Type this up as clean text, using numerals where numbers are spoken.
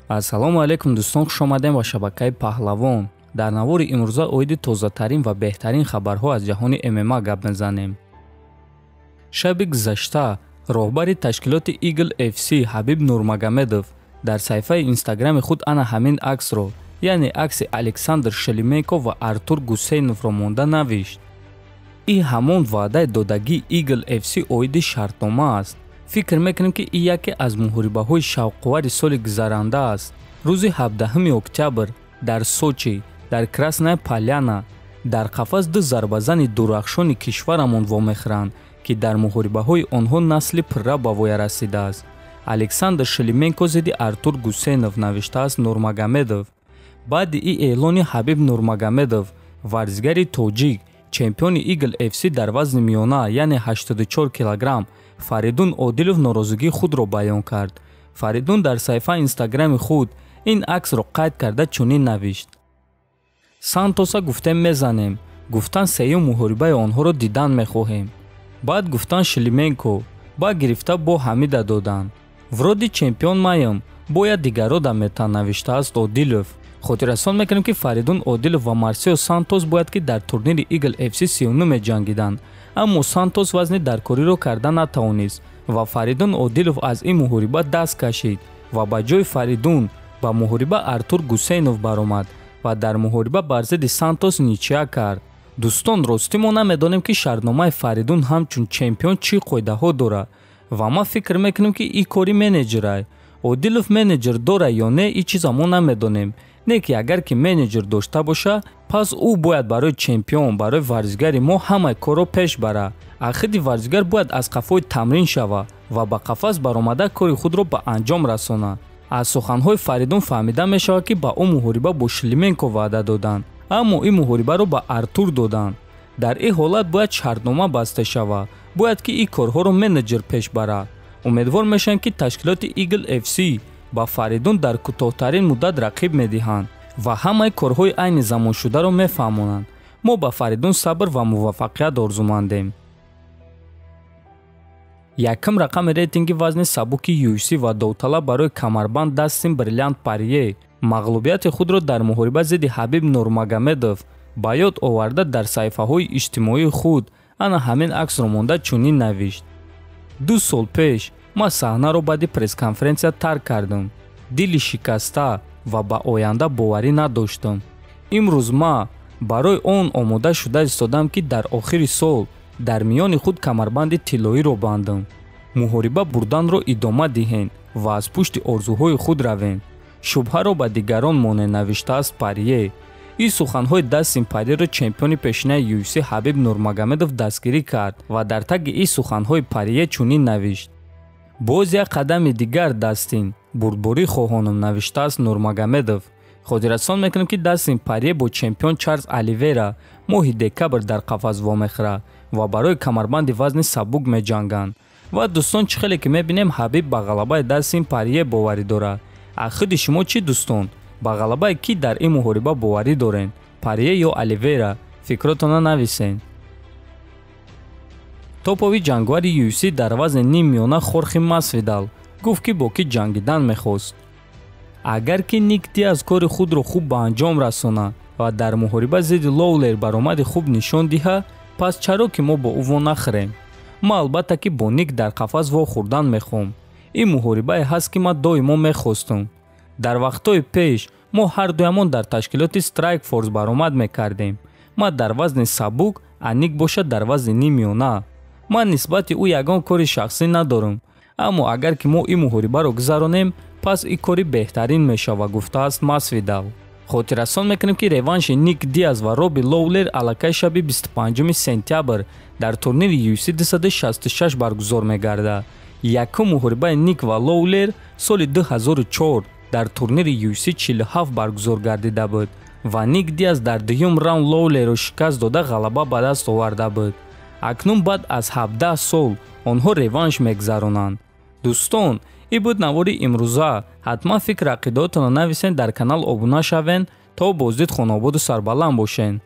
Ассалому алайкум дӯстон, хуш омадем ба шабакаи Паҳлавон. Дар навори имрӯза оиди тозатарин ва беҳтарин хабарҳо аз ҷаҳони ММА гап мезанем. Шаби гузашта роҳбари ташкилоти Eagle FC Ҳабиб Нурмагомедов дар саҳифаи Инстаграми худ ана ҳамин аксро, яъне акси Александр Шелименко ва Артур Гусейновро монда навишт. Ин ҳамон ваъдаи додагии Eagle FC оиди шартнома аст. Фикр мекунем, ки ин яке аз муҳорибаҳои шавқовари соли гузаранда аст. Рӯзи 17 октябр дар Сочи, дар Красная Поляна, дар қафас ду зарбазани дурахшони кишварамон вомехӯранд, ки дар муҳорибаҳои онҳо насли пурра ба воя расидааст. Александр Шелименко зидди Артур Гусейнов, навиштааст Нурмагомедов. Баъди ин эълони Ҳабиб Нурмагомедов, варзигари тоҷик, чемпиони Eagle FC дар вазни миёна, яъне 84 килограмм, Фаридун Одилов норозигии худро баён кард. Фаридун дар саҳифаи Инстаграми худ ин аксро қайд карда чунин навишт: Сантоса гуфтем мезанем, гуфтан сеюм муҳорибаи онҳоро дидан мехоҳем. Баъд гуфтан Шелименко, баъд гирифта бо Ҳамида доданд. Вроде чемпион маям, бояд дигарро метан, навиштааст Одилов. Хотиррасон мекунем, ки Фаридун Одилов ва Марсио Сантос бояд ки дар турнири Eagle FC 39 меҷангиданд, аммо Сантос вазни даркориро карда натавонист ва Фаридун Одилов аз ин муҳориба даст кашид ва ба ҷои Фаридун ба муҳориба Артур Гусейнов баромад ва дар муҳориба бар зидди Сантос ничья кард. Дӯстон, ростӣ мо намедонем, ки шартномаи Фаридун ҳамчун чемпион чӣ қоидаҳо дорад ва ман фикр мекунем, ки ин кори менеҷерай. Одилов менеҷер дора ё не, ин чиза мо намедонем. Не ки агар ки менеҷер дошта боша, пас ӯ бояд барои чемпион, барои варзигари мо ҳамаи корро пеш бара. Ахиди варзигар бояд аз қафои тамрин шава ва ба қафас баромада кори худро ба анҷом расона. Аз суханҳои Фаридун фаҳмида мешавад, ки ба ӯ муҳориба бо Шелименко ваъда доданд, аммо ин муҳорибаро ба Артур доданд. Дар ин ҳолат бояд шартнома баста шава, бояд ки ин корҳоро менеҷер пеш бара. Умедвор мешавем, ки ташкилоти Eagle FC ба Фаридун дар кӯтоҳтарин муддат рақиб медиҳанд ва ҳамаи корҳои айни замоншударо мефаҳмонанд. Мо ба Фаридун сабр ва муваффақият орзумандем. Якум рақами рейтинги вазни сабуки UFC ва довталаб барои камарбанд Дастин Бриллиант Парье мағлубияти худро дар муҳориба зидди Ҳабиб Нурмагомедов ба ёд оварда дар саҳифаҳои иҷтимоии худ ана ҳамин аксро монда чунин навишт: 2 сол пеш ман саҳнаро баъди пресс-конференсия тарк кардам, дили шикаста ва ба оянда боварӣ надоштам. Имрӯз ман барои он омода шуда истодам, ки дар охири сол дар миёни худ камарбанди тиллоиро бандам. Муҳориба бурданро идома диҳем ва аз пушти орзуҳои худ равем. Шубҳаро ба дигарон монед, навиштааст Парье. Ин суханҳои Дастин Парьеро чемпиони пешинаи UFC Ҳабиб Нурмагомедов дастгирӣ кард ва дар таги ин суханҳои Парье чунин навишт: боз як қадами дигар, Дастин, бурдборӣ хоҳонам, навиштааст Нурмагомедов. Хотиррасон мекунем, ки Дастин Парье бо чемпион Чарлз Оливера моҳи декабр дар қафас вомехӯрад ва барои камарбанди вазни сабук меҷанганд. Ва дӯстон, чӣ хеле ки мебинем, Ҳабиб ба ғалабаи Дастин Парье боварӣ дорад. Ахиди шумо чӣ, дӯстон? Ба ғалабаи кӣ дар ин муҳориба боварӣ доред? Парье ё Оливера? Фикротона нависед. Топови ҷангвари UFC дар вазни ним миёна Хорхе Масвидал гуфт, ки бо кӣ ҷангидан мехост. Агар ки Ник Диаз кори худро хуб ба анҷом расона ва дар муҳориба зидди Лоулер баромади хуб нишон диҳад, пас чаро ки мо бо ӯ во нахӯрем? Ман албатта ки бо Ник дар қафас вохӯрдан мехоҳам. Ин муҳорибае ҳаст, ки ман доимо мехостам. Дар вақтҳои пеш мо ҳардуямон дар ташкилоти Strikeforce баромад мекардем. Ман дар вазни сабук, а Ник бошад дар вазни ним миёна. Ман нисбати ӯ ягон кори шахсӣ надорам, аммо агар ки мо ин муҳорибаро гузаронем, пас ин кори беҳтарин мешавад, гуфтааст Масвидал. Хотиррасон мекунем, ки реванши Ник Диаз ва Робби Лоулер аллакай шаби 25 сентябр дар турнири UFC 266 баргузор мегардад. Якум муҳорибаи Ник ва Лоулер соли 2004 дар турнири UFC 47 баргузор гардида буд ва Ник Диаз дар дуюм раунд Лоулерро шикаст дода ғалаба ба даст оварда буд. Акнун баъд аз 17 сол онҳо реванш мегузаронанд. Дӯстон, ин буд навори имрӯза. Ҳатман фикр ақидаотонро нависен, дар канал обуна шавен, то боздид хонободу сарбаланд бошен.